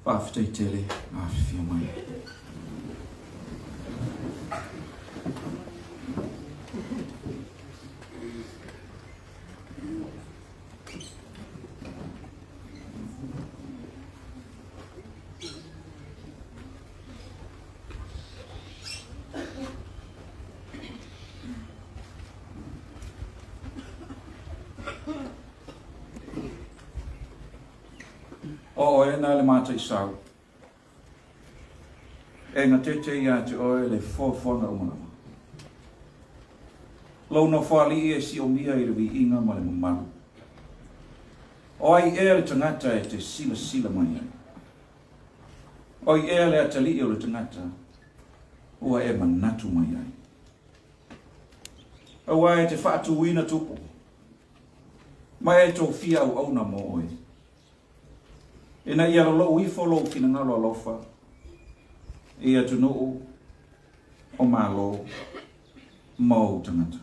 Faafetai tele, afifio mai. O oe na le mataisau, e gatete ia te oe le foafoaga uma lava. Lou nofoalii e siomia i le viiga ma le mamalu. O ai ea le tagata e te silasila mai ai? O ai ea le atalii o le tagata ua e manatu mai ai? Aua e te faatuina tupu, ma e tofia auauna mo oe, ina ia lolou ifo lou finagalo alofa i atunuu o Malo ma ou tagata.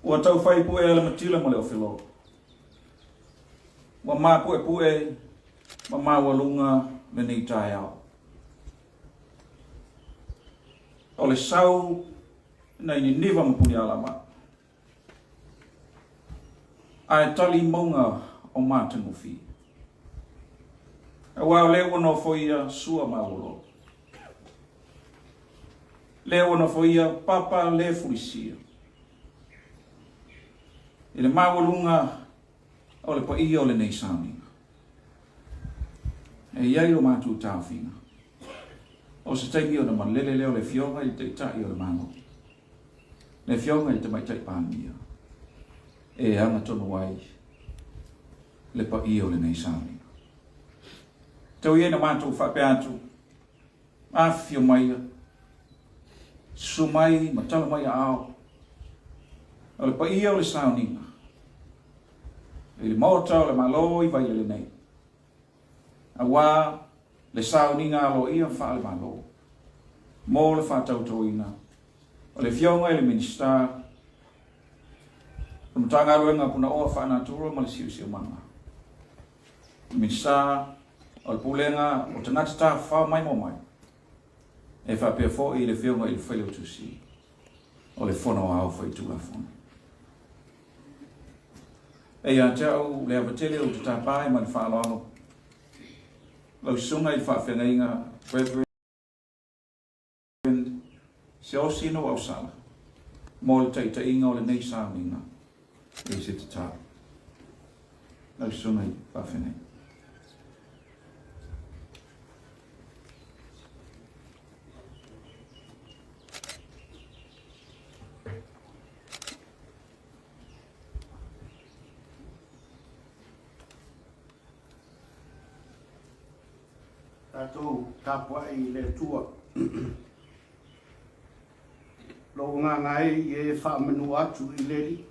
Ua taufai puea le matila ma le ofelo. Ua mapuepue ma maualuga lenei taeao. O le sau nai Niniva ma Punialama, ae tali mauga o Matagofie. Aua o lea ua nofoia Sua ma Auoloolo. Lea ua nofoia Papa le Fulisia. I le maualuga o le paia o lenei sauniga, e i ai lo matou taofiga, o se taimi ona malele lea o le Afioga i le Taitai o le Malo, le Afioga i le Tamaitai Palemia, e agatonu ai le paia o lenei sauniga. Tau ia ina matou faapea atu, Afifio maia, susu mai ma tala mai aao, o le paia o le sauniga i le Maota o le Malo i Vailele nei, aua le sauniga aloaia faale-Malo mo le faatautoina o le Afioga i le Minisita o le Matagaluega Punaoa Faanatura ma le Siosiomaga, le Minisita o le Pulega o Tagata Tafafao Maimoa Mai, e faapea foi le Afioga i le Failautusi o le Fono Aoao Faitulafono. E ia te au le ava tele ou te tapa ai ma le faaaloalo lau susuga i le faafeagaiga Reverend Siosino Ausala mo le taitaiga o lenei sauniga i se tatalo. Lau susuga i faafeagaiga. Tatou tapuai i le Atua. Lou agaga e ia e faamanu atu i le Alii.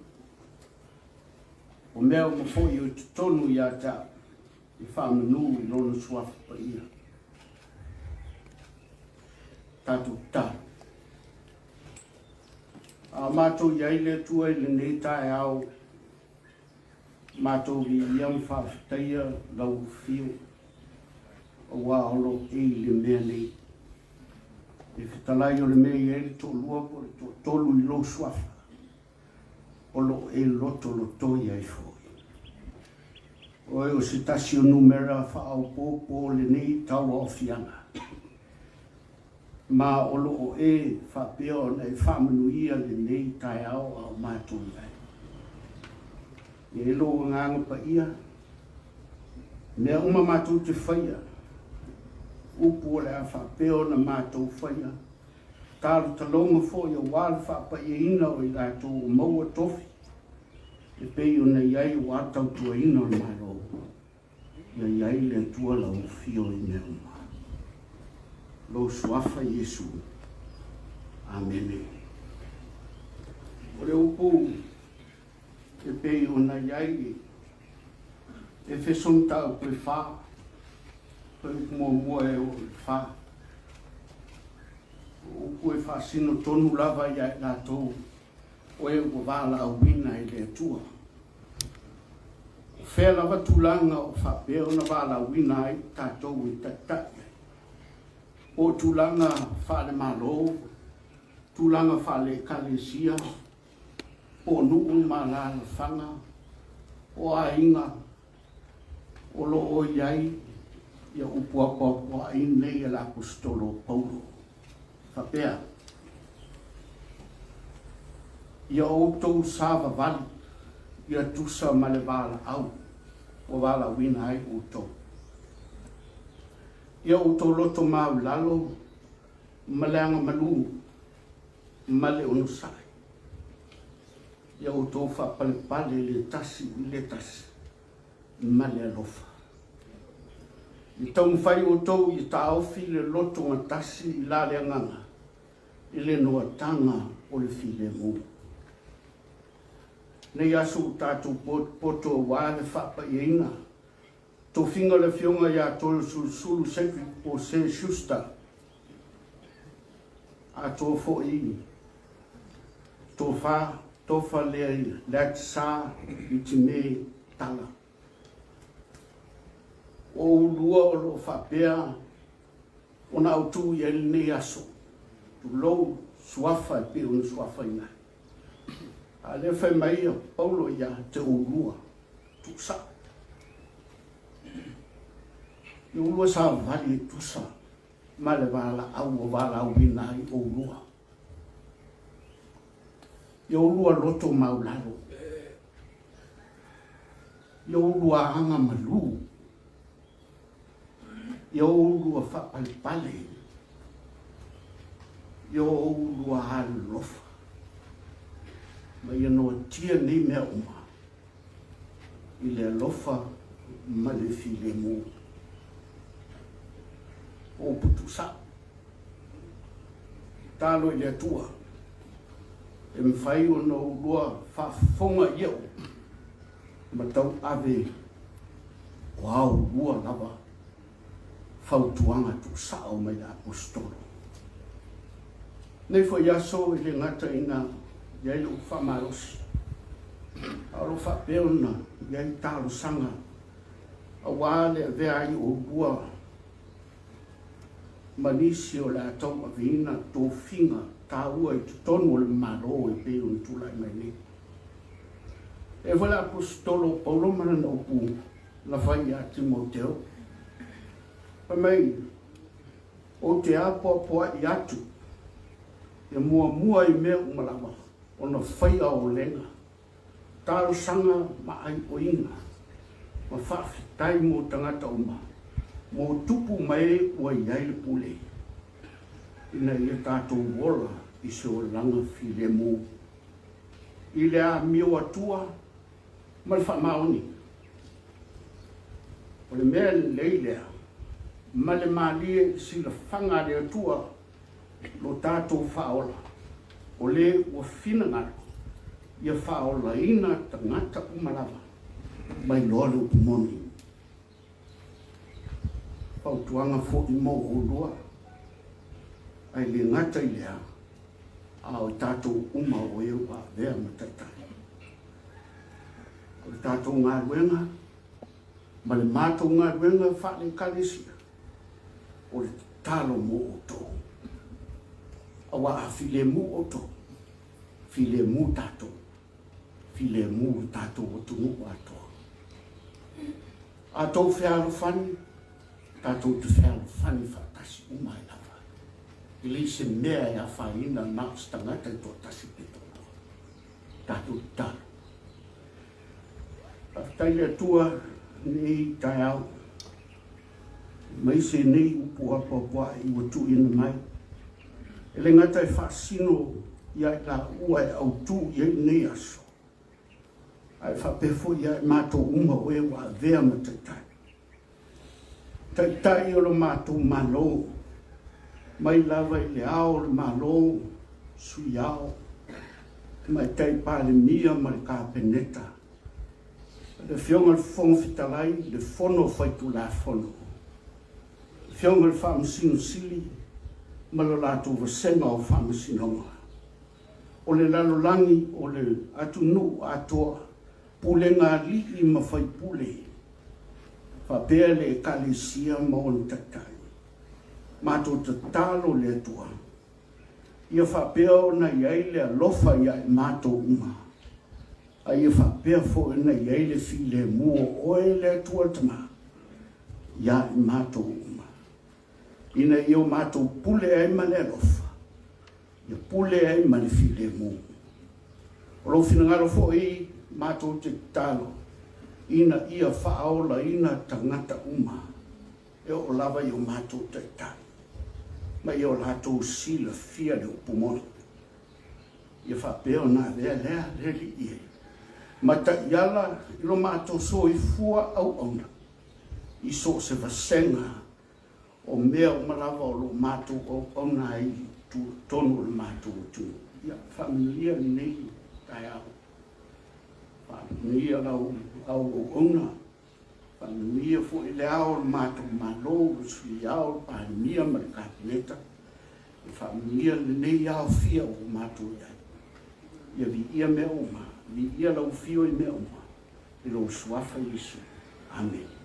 O mea uma foi o i totonu ia te au, e faamanu i Lona Suafa Paia. Tatou tatalo. A o matou i ai le Atua i lenei taeao, Matou viia ma faafetaia lau afio aua o lo o e i le mea nei. E fetalai o le mea i ai le toalua po o le toatolu i lou suafa, o lo o e lotolotoi ai foi. Oe o se tasi o numera faaopoopo o lenei tauaofiaga. Ma o lo o e faapea ona e faamanuia lenei taeao a o matou i ai. E lou Agaga Paia, mea uma matou te faia, upu o le a faapea ona matou faia, talotaloga foi aua le faapaiaina o i latou ua maua tofi e pei ona i ai aua tautuaina o le Malo. Ia i ai le Atua lau afio i mea uma. Lou Suafa Iesu. Amene. O le upu e pei ona i ai i Efeso mataupu e fa, fuaiupu muamua e oo i le fa. O upu e faasino tonu lava ia i latou o e ua valaauina e le Atua. fea lava tulaga o faapea ona valaauina ai tatou e taitai ai, po o tulaga faale-Malo, tulaga faale-Ekalesia, po o nuu ma alaalafaga, o aiga, o lo o i ai ia upu apoapoai nei a le Aposetolo o Paulo, faapea, Ia outou savavali ia tusa ma le valaau ua valaauina ai outou. Ia outou loto maulalo ma le agamalu ma le onosai. Ia outou faapalepale le tasi i le tasi ma le alofa. Ia taumafai outou ia taofi le loto gatasi i la le agaga i le noataga o le filemu. Nei aso ua tatou potopoto aua le faapaiaina tofiga o le Afioga ia Toeolesulusulu Cedric Pose Schuster, atoa foi tofa tofa lea i Leatisa Itime Tala. O oulua o lo o faapea ona autu i ai lenei aso, tulou suafa e pei ona suafaina ai. A lea fai mai a Paulo ia te oulua, tuusao. Ia oulua savali e tusa ma le valaau ua valaauina ai oulua. Ia oulua loto maulalo. Ia oulua aga malu. Ia oulua faapalepale. Ia oulua alolofa. Ma ia noatia nei mea uma i le alofa ma le filemu. O upu tuusao. Tatalo i le Atua e mafai ona oulua faafofoga i au ma tauave o a oulua lava fautuaga tuusao mai le Aposetolo. Nei foi aso e le gata ina i ai lou faamalosi, a o lo o faapea ona i ai talosaga aua le avea ai o oulua ma nisi o le a tauaveina tofiga taua i totonu o le Malo e pei ona tulai mai nei. E foi le Aposetolo o Paulo ma lana upu na fai ia Timoteo, fai mai, Ou te apoapoai atu ia muamua i mea uma lava ona faia olega, talosaga ma aioiga, ma faafetai mo tagata uma, mo tupu ma e ua i ai le pule, ina ia tatou ola i se olaga filemu, i le amio Atua ma le faamaoni. O le mea lelei lea ma le malie i silafaga a le Atua lo tatou faaola, o le ua finagalo ia faaolaina tagata uma lava mai loa le upu moni. Fautuaga foi mo oulua, ae le gata i lea, a o tatou uma o e ua avea ma taitai. O le tatou galuega ma le matou galuega faale-Ekalesia, o le tatalo mo outou. Aua a filemu outou, filemu tatou, filemu le tatou atunuu atoa. A tou fealofani, tatou te fealofani faatasi uma ai lava. E leai se mea e afaina na o se tagata e toatasi pe toalua. Tatou tatalo. Faafetai le Atua nei taeao, aemaise nei upu apoapoai ua tuuina mai. E le gata e faasino ia i laua e autu i ai lenei aso, ae faapea foi ia i matou uma o e ua avea ma taitai. Taitai o lo matou Malo, mai lava i le Ao o le Malo, Sui Ao, Tamaitai Palemia ma le Kapeneta, le Afioga i le Fofoga Fetalai, le Fono Faitulafono, le Afioga i le Faamasino Sili ma le latou Vasega o Faamasinoga, o le lalolagi o le atunuu atoa. Pulega alii ma faipule, faapea le Ekalesia ma ona taitai. Matou tatalo le Atua, ia faapea ona i ai le alofa ia i matou uma, a ia faapea foi ona i ai le filemu o Oe le Atua le Tama, ia i matou uma, ina ia o matou pule ai ma le alofa, ia pule ai ma le filemu. O lou finagalo foi matou te tatalo, ina ia faaolaina tagata uma e oo lava i o matou taitai, ma ia o latou silafia le upu moni. Ia faapea ona avea lea le Alii e ma taiala i lo matou soifua auauna i so o se vasega o mea uma lava o lo o matou auauna ai i totonu o le matou atunuu. Ia faamanuia lenei taeao, faamanuia lau auauna, faamanuia foi le ao o le matou Malo, le Sui Ao, le Palemia ma le Kapeneta. Ia faamanuia lenei aofia ua matou i ai. Ia viia mea uma, viia lau afio i mea uma, i lou Suafa Iesu. Amene.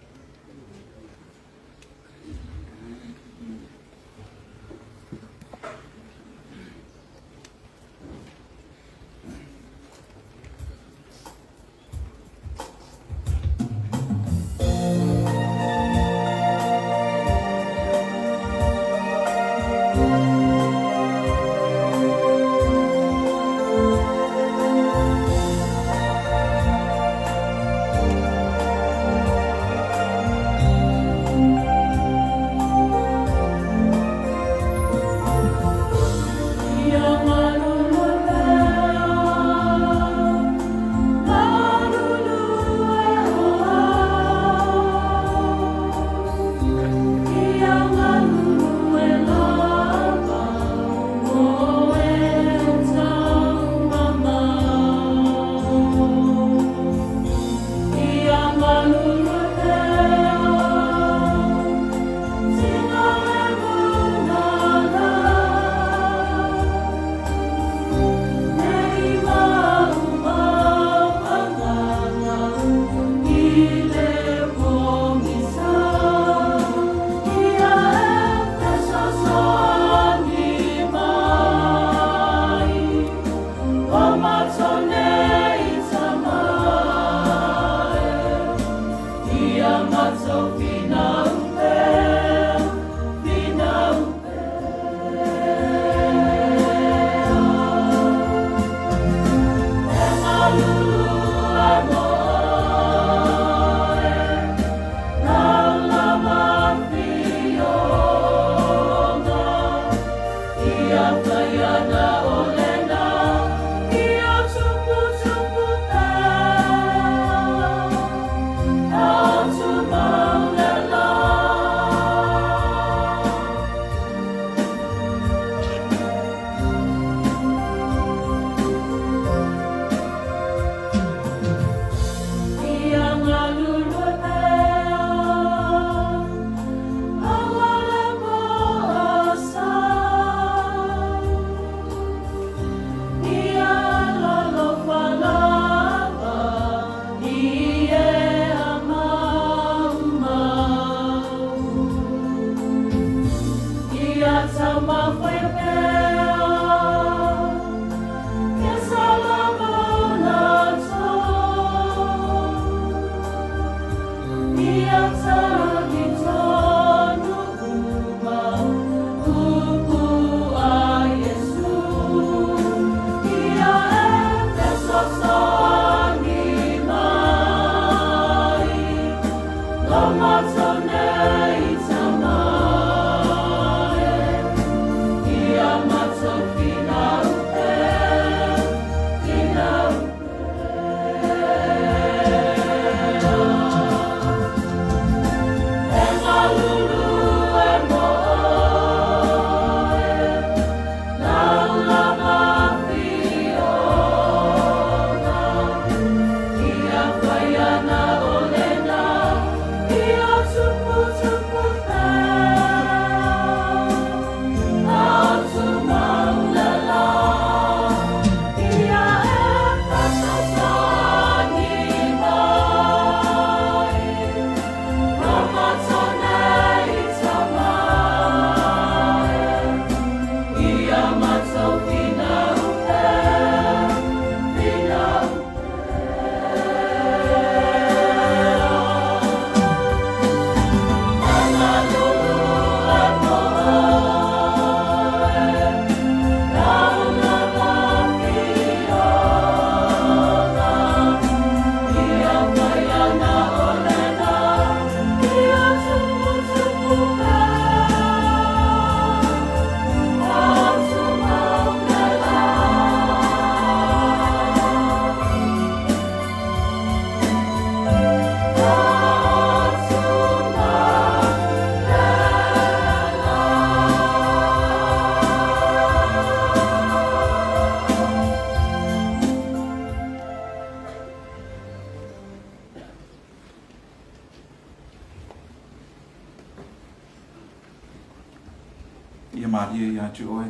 ia te oe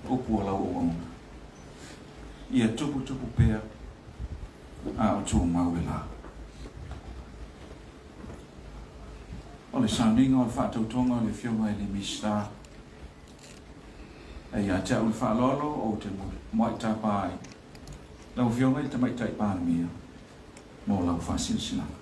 upu o lau auauna. Ia tuputupu pea a o tumau le la. O le sauniga o le faatautoga o le Afioga i le Minisita, e ia te au le faaaloalo ou te muai tapa ai lau Afioga i le Tamaitai Palemia mo lau faasilasilaga.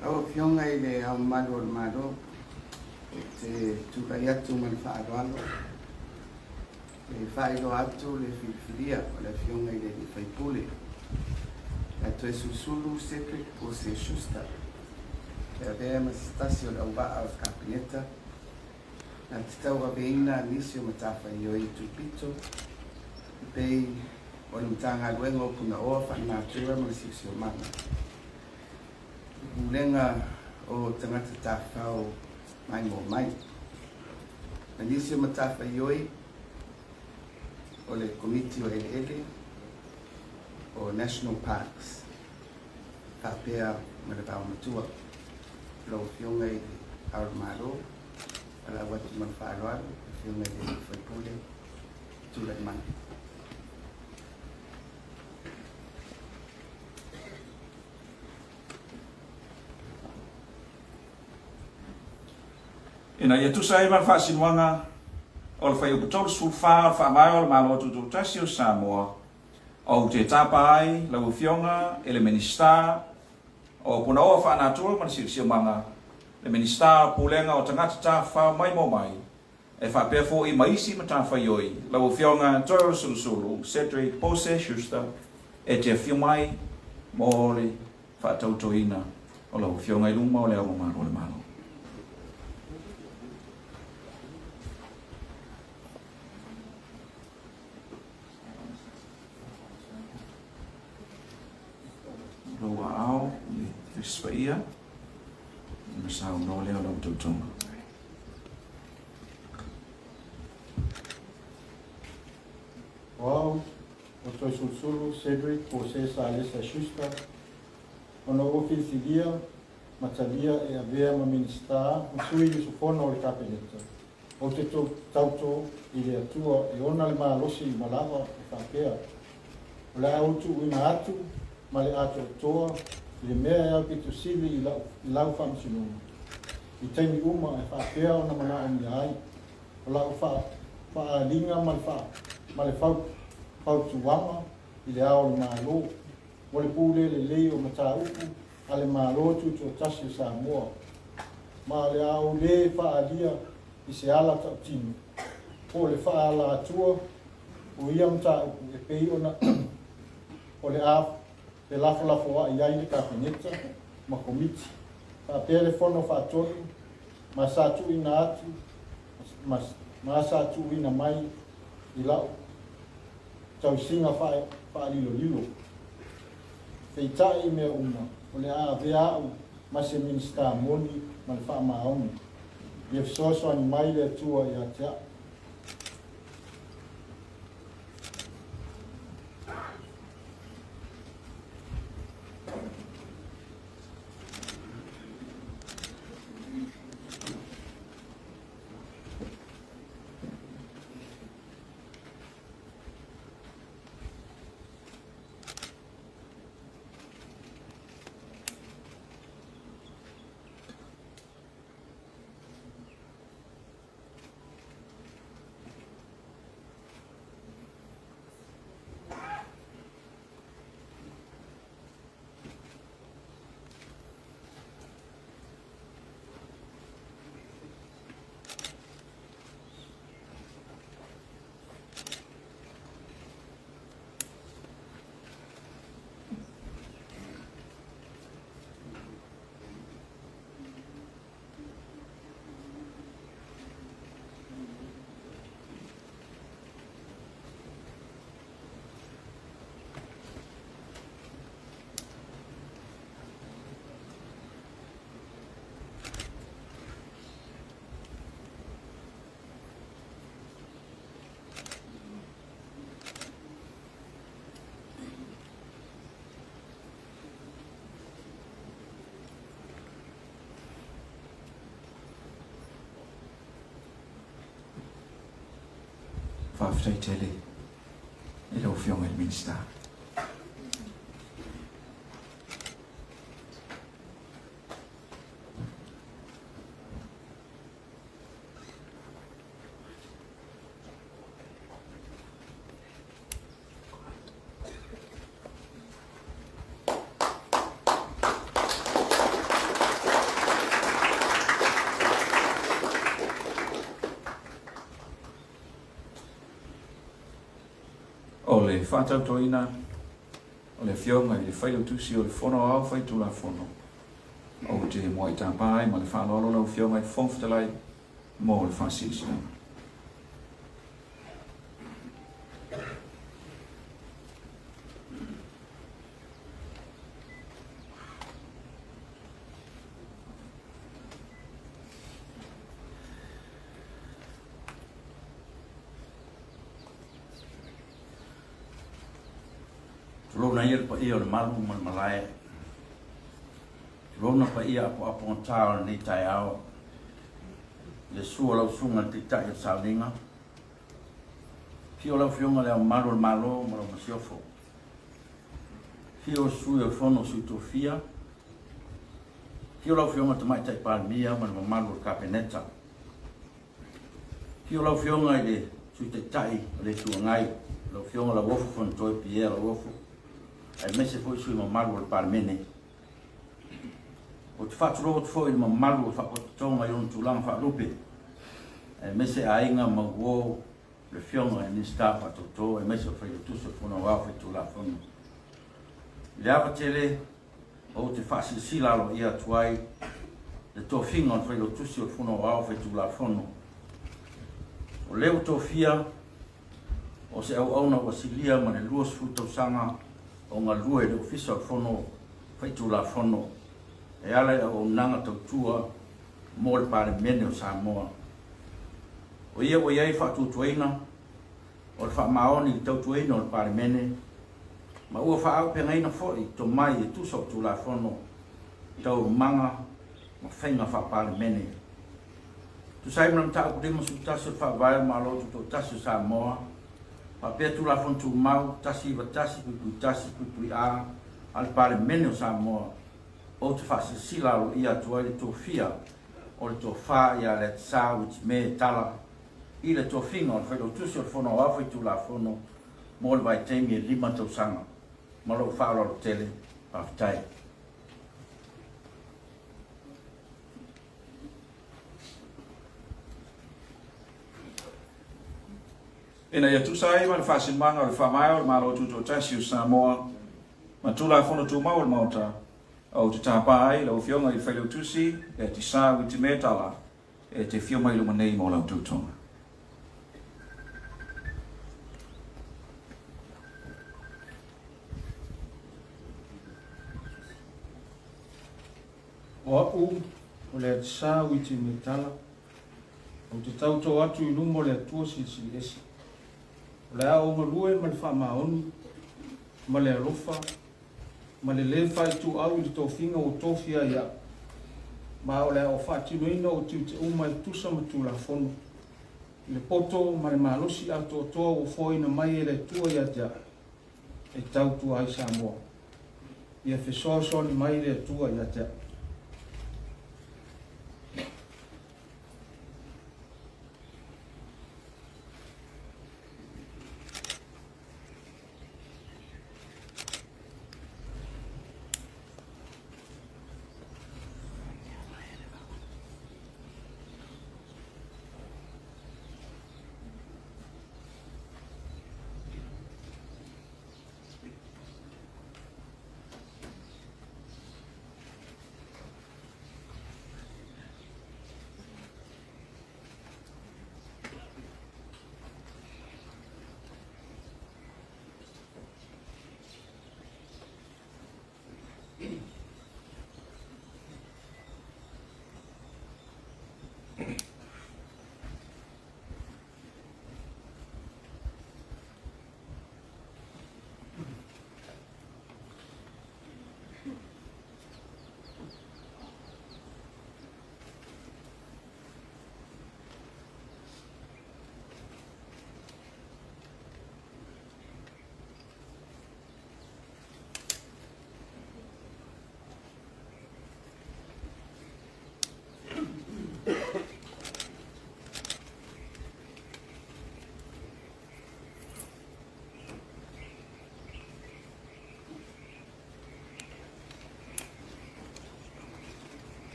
Lau Afioga i le Ao Mamalu o le Malo, ou te tulai atu ma le faaaloalo e faailoa atu le filifilia o le Afioga i le Alii Faipule ia Toesulusulu Cedric Pose Schuster e avea ma se tasi o le auvaa o le Kapeneta na te tauaveina nisi o matafaioi tupito e pei o le Matagaluega o Punaoa Faalenatura ma le Siosiomaga, le Pulega o Tagata Tafafao Maimoa Mai, ma nisi o matafaioi o le Komiti o Eleele o National Parks faapea ma le Vaomatua. Lau Afioga i le Ao o le Malo, valaau atu ma le faaaloalo, le Afioga i le sui usufono, tulai mai. Ina ia tusa ai ma le faasinoaga o le Fuaiupu 34 o le Faavae o le Malo Tutoatasi o Samoa, ou te tapa ai lau Afioga i le Minisita o Punaoa Faanatura ma le Siosiomaga, le Minisita o Pulega o Tagata Tafafao Maimoa Mai, e faapea foi ma isi matafaioi, lau Afioga Toeolesulusulu Cedric Pose Schuster, e te afio mai mo le faatautoina o lau Afioga i luma o Le Ao Mamalu o le Malo. Lou aao i le Tusi Paia, ona saunoa lea o lau tautoga. O au, o Toesulusulu Cedric Jose Salesa Schuster, ona ua filifilia ma talia e avea ma Minisita ma sui usufono o le Kapeneta, ou te tauto i le Atua e ona le malosi uma lava e faapea, O le a ou tuuina atu ma le atoatoa i le mea e aupito sili i lau faamasinoga, i taimi uma e faapea ona manaomia ai, o lau faaaliga ma le fautuaga i le Ao o le Malo mo le pule lelei o mataupu a le Malo Tutoatasi o Samoa, ma o le a ou lē faaalia i se ala tautino po o le faaala-atua o ia mataupu e pei ona o le a felafolafoai ai le Kapeneta ma Komiti faapea le Fono Faatonu ma sa tuuina atu ma sa tuuina mai i lau tausiga faalilolilo. Peitai i mea uma, o le a avea au ma se Minisita moni ma le faamaoni. Ia fesoasoani mai le Atua ia te au. Faafetai tele i lau Afioga i le Minisita. O le faatautoina o le Afioga i le Failautusi o le Fono Aoao Faitulafono, ou te muai tapa ai ma le faaaloalo lau Afioga i le Fofoga Fetalai mo le faasilasilaga. Tulouna ia le paia o le malu ma le malae. Tulouna paia apoapogata o lenei taeao. I le susu o lau susuga i le Taitai o le Sauniga, afio lau Afioga i le Ao Mamalu o le Malo ma lau Masiofo, afio Sui o le Fono Sui Tofia, afio lau Afioga i le Tamaitai Palemia ma le mamalu o le Kapeneta, afio lau Afioga i le Sui Taitai o le Itu Agai, lau Afioga Lauofo Fonotoe Pierre Lauofo, aemaise foi sui mamalu o le Palemene. Ou te faatulou atu foi i le mamalu o le Faalapotopotoga i ona tulaga faalupe, aemaise aiga ma uo le Afioga i le Minisita o Faatauto aemaise o le Failautusi o le Fono Aoao Faitulafono. I le ava tele, ou te faasilasila aloaia atu ai le tofiga o le Failautusi o le Fono Aoao Faitulafono. O lea ua tofia o se auauna ua silia ma le 20 tausaga o galue i le Ofisa o le Fono Faitulafono e ala i auaunaga tautua mo le Palemene o Samoa. O ia ua i ai faatuatuaina o le faamaoni i le tautuaina o le Palemene ma ua faaaupegaina foi tomai e tusa o Tulafono, Taualumaga ma Faiga Faa-Palemene. Tusa ai ma le Mataupu 51 o le Faavae o le Malo Tutoatasi o Samoa, faapea Tulafono Tumau 191.1.A a le Palemene o Samoa, ou te faasilasila aloaia atu ai le tofia o le Tofa ia Leatisaa Uitimē Tala i le tofiga o le Failautusi o le Fono Aoao Faitulafono mo le vaitaimi e 5 tausaga. Ma lou faaaloalo tele, faafetai. Ina ia tusa ai ma le faasinomaga o le Faavae o le Malo Tutoatasi o Samoa ma Tulafono Tumau o le Maota, ou te tapa ai lau Afioga i le Failautusi Leatisaa Uitimē Tala e te afio mai i luma nei mo lau tautoga. O a'u, o le Atisā Uitimetala, ou te tautō atu i luma o le Atua Silisili Ese. O le a ou galue ma le faamaoni, ma le alofa, ma le lē faaituau i le tofiga ua tofia ai a'u, ma o le a ou faatinoina ou tiute uma e tusa ma Tulafono, i le poto ma le malosi atoatoa ua foaina mai e le Atua ia te a'u. e tautua ai Samoa. Ia fesoasoani mai le Atua ia te au.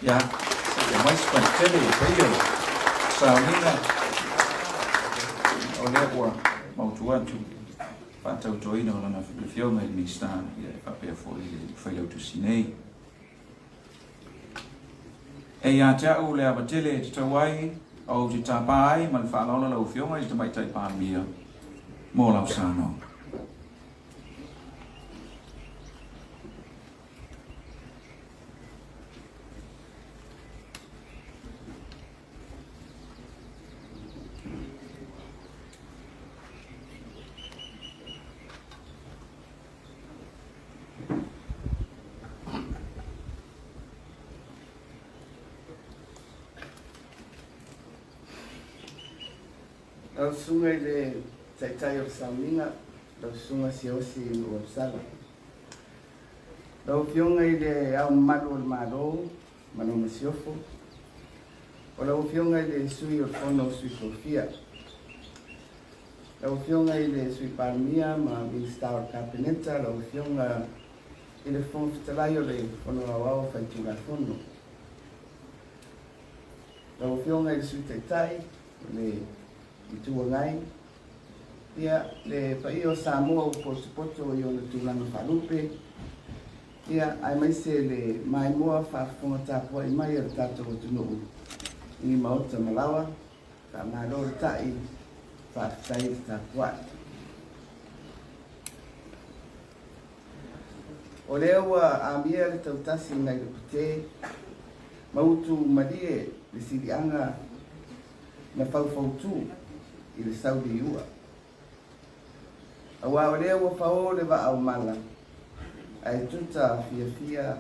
Ia, se i aumai se faletele i le paia o le sauniga o lea ua mautu atu faatautoina o lana afioga i le Minisita ia e faapea foi le Failautusi nei. E ia te au le ava tele e tatau ai ou te tāpā ai ma le faaaloalo lau Afioga i le Tamaitai Palemia mo lau saunoaga. Lau Susuga i le Taitai o le Sauniga, lau Susuga Siaosi Nuuausala. Lau Afioga i le Ao Mamalu o le Malo ma lau Masiofo, o lau Afioga i le Sui o le Fono o Sui Tofia, Lau Afioga i le Sui Palemia ma Minisita o le Kapeneta, lau Afioga i le Fofoga Fetalai o le Fono Aoao Faitulafono, lau Afioga i le Sui Taitai o le Itu Agai, ia, le paia o Samoa ua potopoto i ona tulaga faalupe, ia, aemaise le maimoa faafofoga tapuai mai a le tatou atunuu i maota ma laoa. Faamalo le ta'i, faafetai le tapuai. O lea ua amia le tautasi nai le pute, ma utu malie le siliaga na faufautu i le sauliua. Aua o lea ua fao le vaa o mala, ae tuta fiafia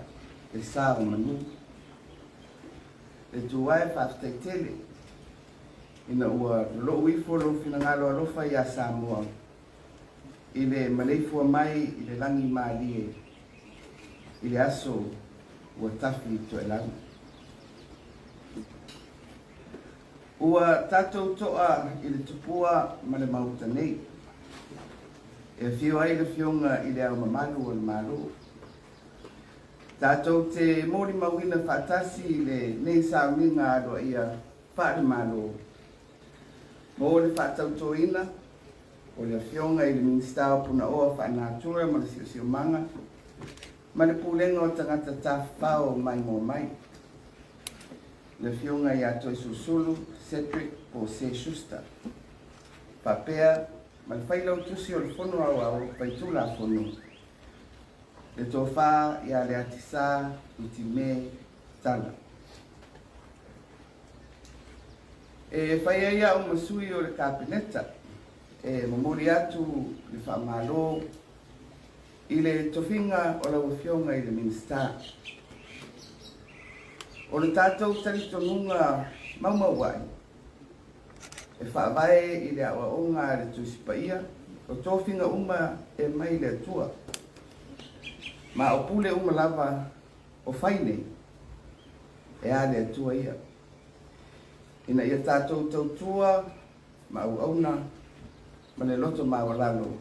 le sa o manu. Le Atua e faafetai tele ina ua lolou ifo lou finagalo alofa iā Samoa i le maleifua mai i le lagi malie i le aso ua tafi toelau. Ua tatou toa i le tupua ma le maota nei, e afio ai le Afioga i le Ao Mamalu o le Malo. Tatou te molimauina faatasi i lenei sauniga aloaia faale-Malo mo le faatautoina o le Afioga i le Minisita o Punaoa Faanatura ma le Siosiomaga ma le Pulega o Tagata Tafafao Maimoa Mai, le Afioga ia Toesulusulu Cedric Pose Schuster, faapea ma le Failautusi o le Fono Aoao Faitulafono, Le tofa ia Leatisa Utime Tala. E fai ai au ma sui o le Kapeneta e momoli atu le faamalo i le tofiga o lau Afioga i le Minisita. O le tatou talitonuga maumauai, E faavae i le aoaoga a le Tusi Paia, o tofiga uma e mai le Atua. Ma o pule uma lava o fai nei, e a le Atua ia. Ina ia tatou tautua ma auauna ma le loto maualalo,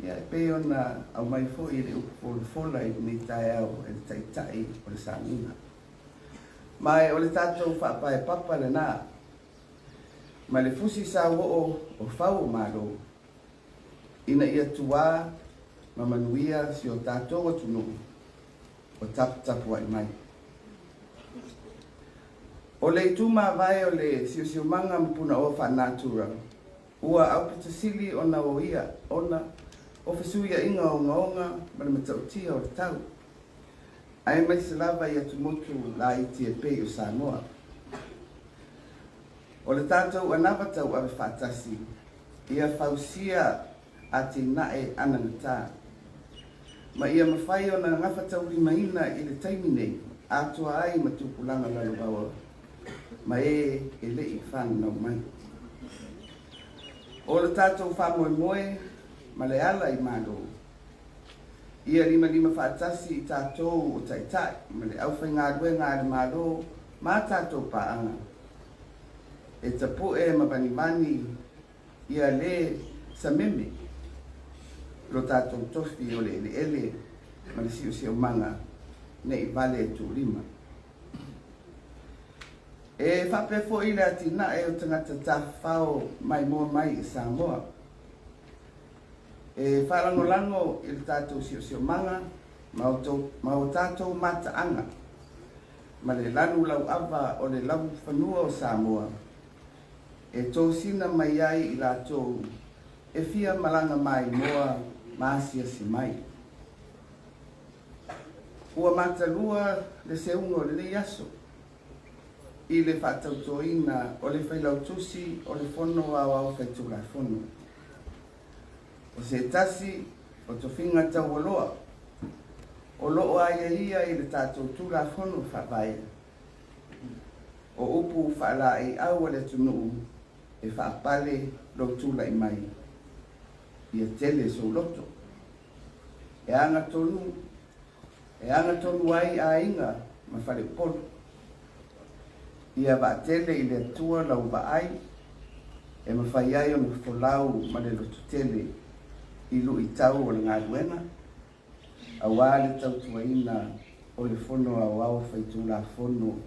ia e pei ona aumai foi i le upu folafola i lenei taeao e le Taitai o le Sauniga. Ma e o le tatou faapaepapa lena, ma le fusi sauoo o fau o Malo, ina ia tuā ma manuia si o tatou atunuu o taputapuai mai. O le itu mavae o le siosiomaga ma punaoa faanatura, ua aupito sili ona o ia ona o fesuiaiga ogaoga ma le matautia o le tau. Aemaise lava i atumotu laiti e pei o Samoa. O le tatou anava tauave faatasi ia fausia atinae anagata ma ia mafai ona gafataulimaina i le taimi nei atoa ai ma tupulaga lalovaoa ma e e le i fananau mai. O le tatou faamoemoe ma le ala i Malo Ia limalima faatasi i tatou o Taitai ma le aufaigaluega a le Malo ma a tatou paaga, e tapue ma vanivani ia le sameme lo tatou tofi o le eleele ma le siosiomaga ne i vale tuulima. E faapea foi le atinae o tagata tafafao maimoa mai i Samoa. E faalagolago i le tatou siosiomaga ma o tatou mataaga ma le lanu lauava o le laufanua o Samoa e tosina mai ai i latou e fia malaga maimoa ma asiasi mai. Ua matalua le seuga o lenei aso i le faatautoina o le Failautusi o le Fono Aoao Faitulafono. O se tasi o tofiga taualoa o lo o aiaia i le tatou Tulafono Faavae, o upu faalaeiau a le atunuu e faapale lou tulai mai, ia tele sou loto. E agatonu, e agatonu ai aiga ma faleupolu. Ia vaatele i le Atua lau vaai e mafai ai ona folau ma le lototele i luitau o le galuega, aua le tautuaina o le Fono Aoao Faitulafono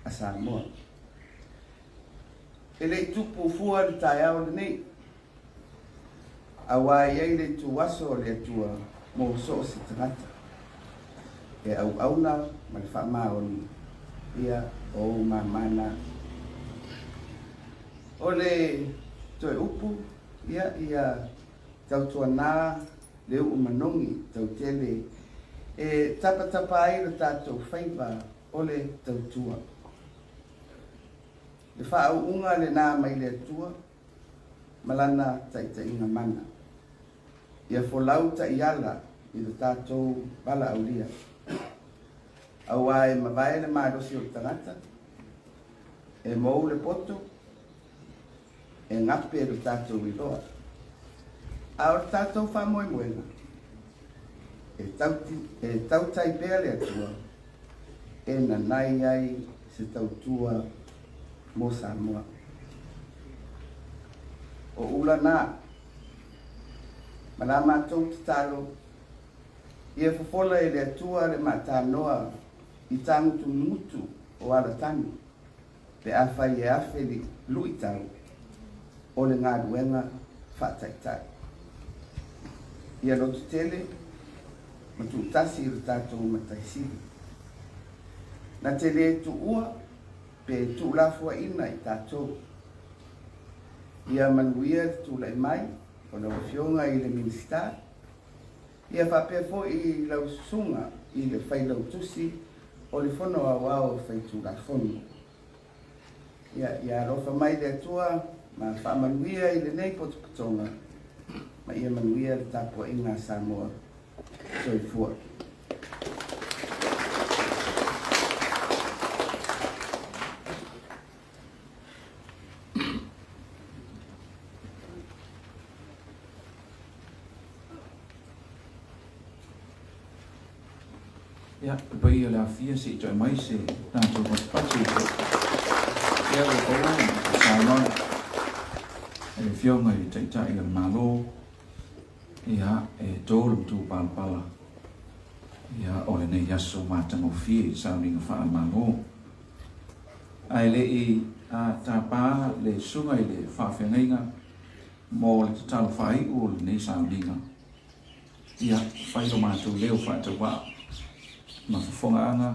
a Samoa. E le i tupu fua le taeao lenei, Aua e i ai le ituaso o le Atua mo so o se tagata, e auauna ma le faamaoni, ia, o ou mamana. O le toe upu, ia, ia tautuana le uu manogi tautele e tapatapa ai lo tatou faiva o le tautua. Le faauuga lena mai le Atua ma lana taitaiga mana. Ia folau taiala i lo tatou valaaulia. Aua e mavae le malosi o le tagata, e mou le poto, e gape lo tatou iloa. A o le tatou faamoemoega, e, tauti, e tautai pea le Atua e nanai ai se tautua mo Samoa. O ula na, ma la matou tatalo, ia fofola e le Atua le maatanoa i tagutugutu o alatanu pe afai e afe le luitau o le galuega faataitai. Ia lototele ma tuutasi i lo tatou Matai Sili. Na te le tuua pe tuulafoaiina i tatou. Ia manuia le tulai mai o lau Afioga i le Minisita, ia faapea foi lau susuga i le Failautusi o le Fono Aoao Faitulafono. Ia, ia alofa mai le Atua ma faamanuia i lenei potopotoga ma ia manuia le tapuaiga a Samoa. Soifua. Ia, le paia o le afia se i toe mai se tatou patipati. Ia, ua paua le saunoaga a le Afioga i le Taitai o le Malo, ia, e to le matupalapala, ia, o lenei aso matagofie i sauniga faale-Malo. Ae le i tapa le susuga i le faafeagaiga mo le tatalo faaiu o lenei sauniga, Ia, fai lo matou leo faatauvaa ma fofogaaga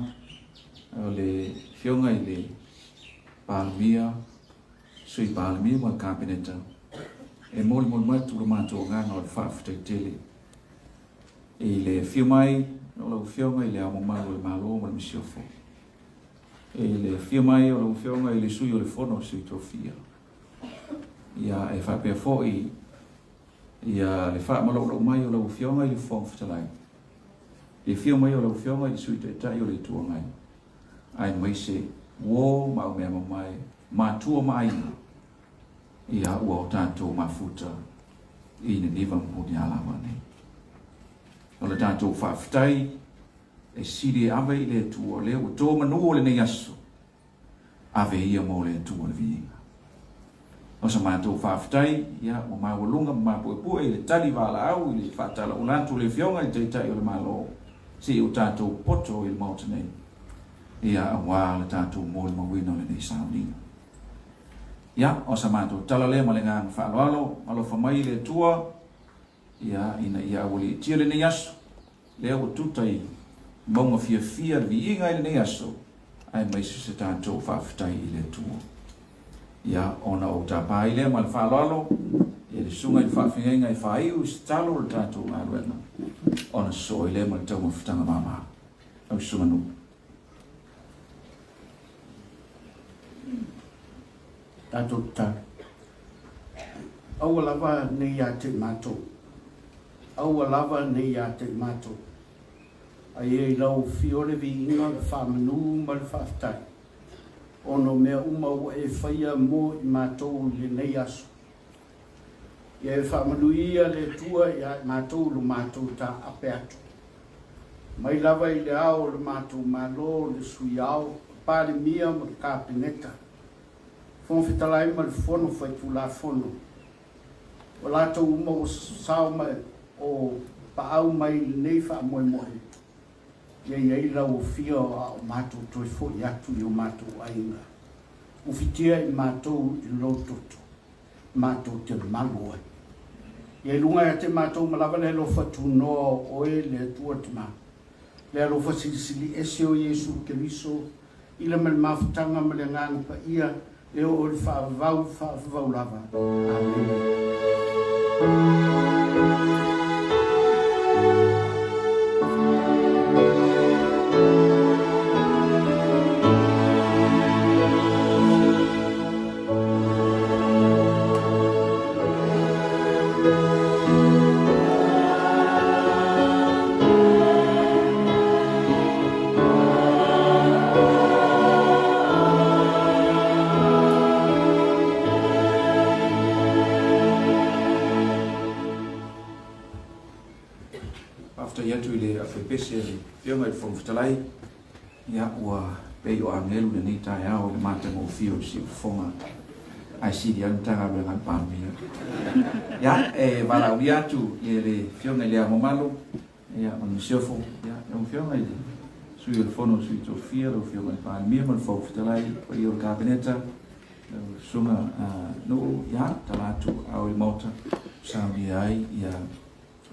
o le Afioga i le Palemia, Sui Palemia ma le Kapeneta, e molimoli atu lo matou agaga o le faafetai tele i le afio mai o lau Afioga i le Ao Mamalu o le Malo ma le Masiofo, i le afio mai o lau Afioga i le Sui o le Fono a Sui Tofia, ia, e faapea foi Ia le faamaloulou mai o lau Afioga i le Fofoga Fetalai, le afio mai o lau Afioga i le Sui Taitai o le Itu Agai, aemaise uo ma au mea mamae, matua ma aiga, ia ua o tatou mafuta i Niniva ma Punialava nei. O le tatou faafetai e sili e ave i le Atua, lea ua to manu o lenei aso, Ave ia mo le Atua le viiga. O sa matou faafetai, ia, ua maualuga ma mapuepue i le tali valaau i le faatalaula atu o le Afioga i le Taitai o le Malo, se i o tatou poto i le Maota nei. Ia, aua le tatou molimauina o lenei sauniga. Ia, o sa matou tala lea ma le agaga faaaloalo, alofa mai le Atua, ia, ina ia aualiitia lenei aso, lea ua tuta i mauga fiafia le viiga i lenei aso, aemaise se tatou faafetai i le Atua. Ia, ona ou tapa ai lea ma le faaaloalo, ia le susuga i le faafeagaiga e faaiu i se talo o le tatou galuega, ona sosoo ai lea ma le taumafataga mama. Lau susuga Nuu. Tatou tatalo. Aua lava ne i ia te i matou. Aua lava ne i ia te i matou. Aia i lau afio le viiga, le faamanu ma le faafetai, ona o mea uma ua e faia mo i matou i lenei aso. Ia e faamanuia le Atua ia i matou lo matou taape atu. Mai lava i le Ao o le matou Malo, le Sui Ao, le Palemia ma le Kapeneta, Fofoga Fetalai ma le Fono Faitulafono, o latou uma ua sao ma o paau mai i lenei faamoemoe, ia i ai lau afio a o matou toe foi atu i o matou aiga. Ufitia i matou i lou toto, matou te malu ai. Ia i luga ia te matou ma lava le alofa tunoa o oe le Atua Tama, le alofa silisili ese o Iesu Keriso, i le ma le mafutaga ma le Agaga Paia, e oo i le faavavau faavavau lava. Amene. Faafetai atu i le afepese a le Afioga i le Fofoga Fetalai. Ia, ua pei o agelu lenei taeao i le matagofie o le siufofoga ae sili ai le Matagaluega a le Palemia. Ia, e valaaulia atu i le Afioga i Le Ao Mamalu, ia, ma le Masiofo, ia, lau Afioga i le Sui o le Fono a Sui Tofia, lau Afioga i le Palemia ma le Fofoga Fetalai, le paia o le Kapeneta, lau Susuga Nuu, ia, tala atu ao i le Maota, saunia ai, ia,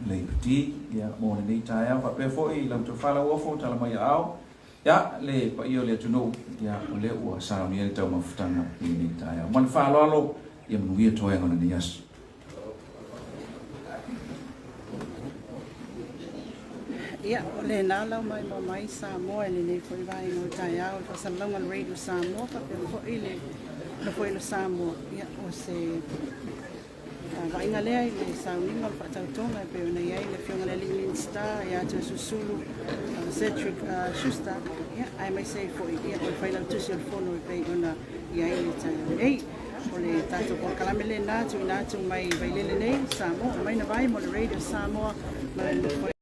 Leiputi, ia, mo lenei taeao. Faapea foi lau tofa Lauofo, tala mai aao, ia, le paia o le atunuu, ia, o lea ua saunia le taumafataga i lenei taeao. Ma le faaaloalo, ia manuia toega o lenei aso. Ia, o lena lau maimoa mai Samoa i lenei foi vaega o le taeao i le faasalalauga a le Radio Samoa faapea foi le Nofoaina Samoa. Ia, o se vaaiga lea i le sauniga o le faatautoga e pei ona i ai le Afioga i le Alii Minisita ia Toeolesulusulu Cedric Schuster, ia, aemaise ai foi ia, o le Failautusi o le Fono e pei ona i ai le taeao nei. O le tatou polokalame lena tuuina atu mai Vailele nei, Samoa, mai na vai mo le Radio Samoa ma le Nofoaina.